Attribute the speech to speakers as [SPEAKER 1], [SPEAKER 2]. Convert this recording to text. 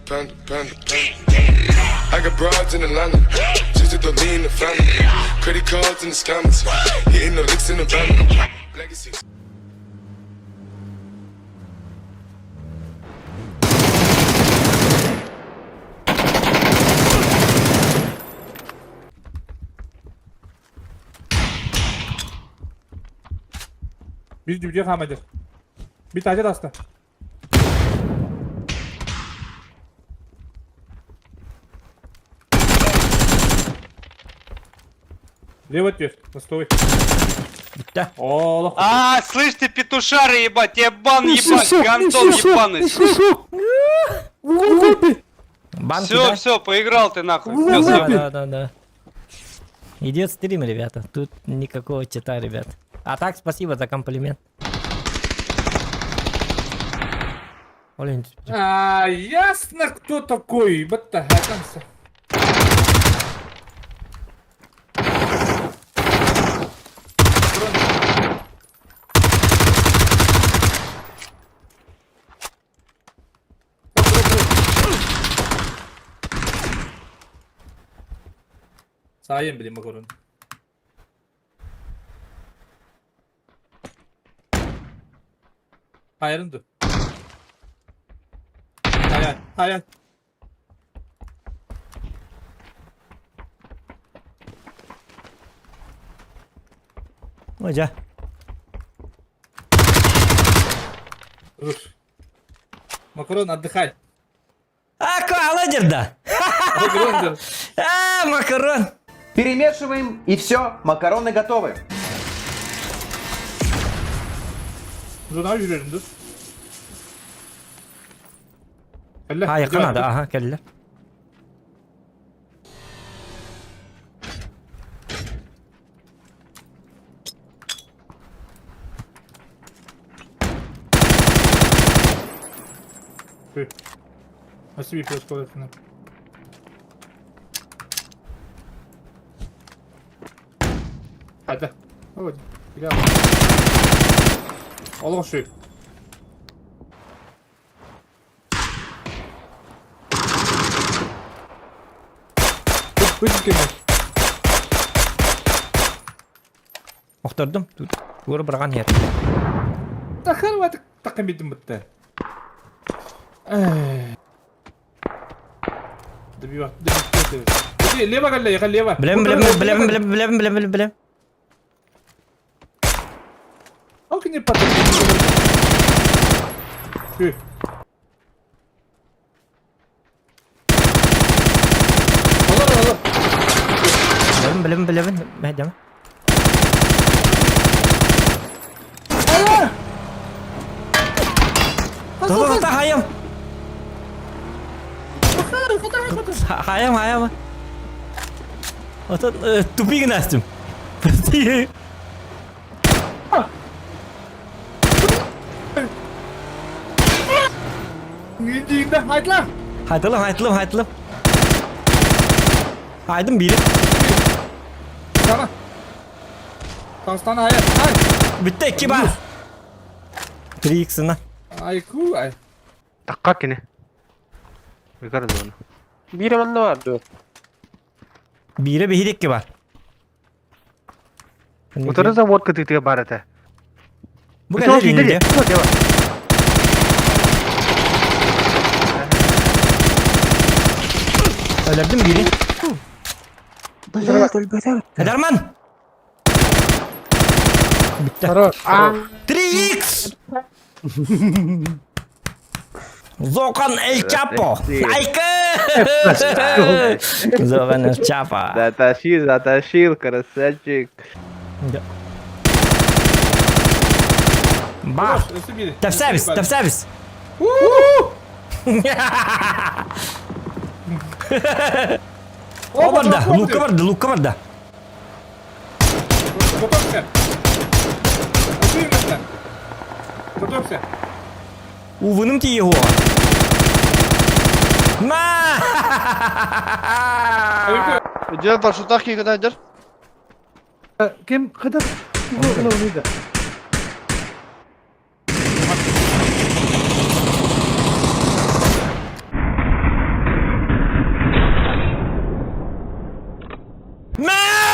[SPEAKER 1] Panda, panda, panda. I got broads in Atlanta. Just to lean the family. Credit cards in the scammers. Hitting the licks in the van. Legacies.
[SPEAKER 2] Bir dübüce kalmadı. Bir tane de Лево дверь, на стой.
[SPEAKER 3] Да.
[SPEAKER 2] О,
[SPEAKER 4] А, слышь ты, петушары, ебать, тебе бан ебать, гандон ебаный.
[SPEAKER 3] Банки,
[SPEAKER 4] Все,
[SPEAKER 3] да?
[SPEAKER 4] все, поиграл ты нахуй. Всё,
[SPEAKER 3] Да,
[SPEAKER 4] съеб.
[SPEAKER 3] да, да, да. Идет стрим, ребята. Тут никакого чита, ребят. А так, спасибо за комплимент. Олень,
[SPEAKER 2] А, ясно, кто такой. Батта, хатамса. Sayın bileyim bak onun. Hayırın dur. Hayal, hayal.
[SPEAKER 3] Hoca.
[SPEAKER 2] Dur. Макарон, отдыхай.
[SPEAKER 3] А, каладер, да.
[SPEAKER 2] Макарон, dur.
[SPEAKER 3] А, макарон.
[SPEAKER 5] Перемешиваем и все, макароны готовы.
[SPEAKER 2] Dur abi yürüyorum dur. Kelle.
[SPEAKER 3] Ha yakın hadi. Aha geldiler.
[SPEAKER 2] Nasıl bir protokol efendim? Hadi. Hadi. Gel. Allah şu. Bıç gibi.
[SPEAKER 3] Охтордум. Тугур быраган yer.
[SPEAKER 2] Тахар ватык такым битим битте. Добиват, добиват. Лево галля, я лево.
[SPEAKER 3] Билем, билем, билем, билем, билем, билем, билем, билем.
[SPEAKER 2] How can you put it? Olur olur.
[SPEAKER 3] Билем, билем, билем. Мәдәм. Тоҕо хайым. Хайым, хайым. Отон тупик настым. Прости.
[SPEAKER 2] Gündüğünde haydi lan.
[SPEAKER 3] Haytılım, haytılım, haytılım. Haydım biri.
[SPEAKER 2] Tamam. Tastana hayır. Hay.
[SPEAKER 3] Bitti iki bar. 3x'ına.
[SPEAKER 2] Ay ku ay.
[SPEAKER 6] Такка кини. Yukarı doğru.
[SPEAKER 7] Bir manna var diyor.
[SPEAKER 3] Biri bir iki var.
[SPEAKER 6] Утары завод кытыытыга бар этэ.
[SPEAKER 3] Bu kadar indi. Öldürdüm biri. Ederman. Bitti.
[SPEAKER 2] Хорош.
[SPEAKER 3] 3x. Zokan El Chapo. Айка! Zokan El Chapo.
[SPEAKER 6] Затащил, затащил, красавчик.
[SPEAKER 3] Бах.
[SPEAKER 2] Ösü biri.
[SPEAKER 3] Тәпсәбіз, тәпсәбіз. О барда, лука барда, лука барда.
[SPEAKER 2] Готовься. Готовься. Готовься.
[SPEAKER 3] Увыным ти его. На!
[SPEAKER 8] Идет маршрутах когда идет?
[SPEAKER 6] Ким кыдыр?
[SPEAKER 3] Мэ!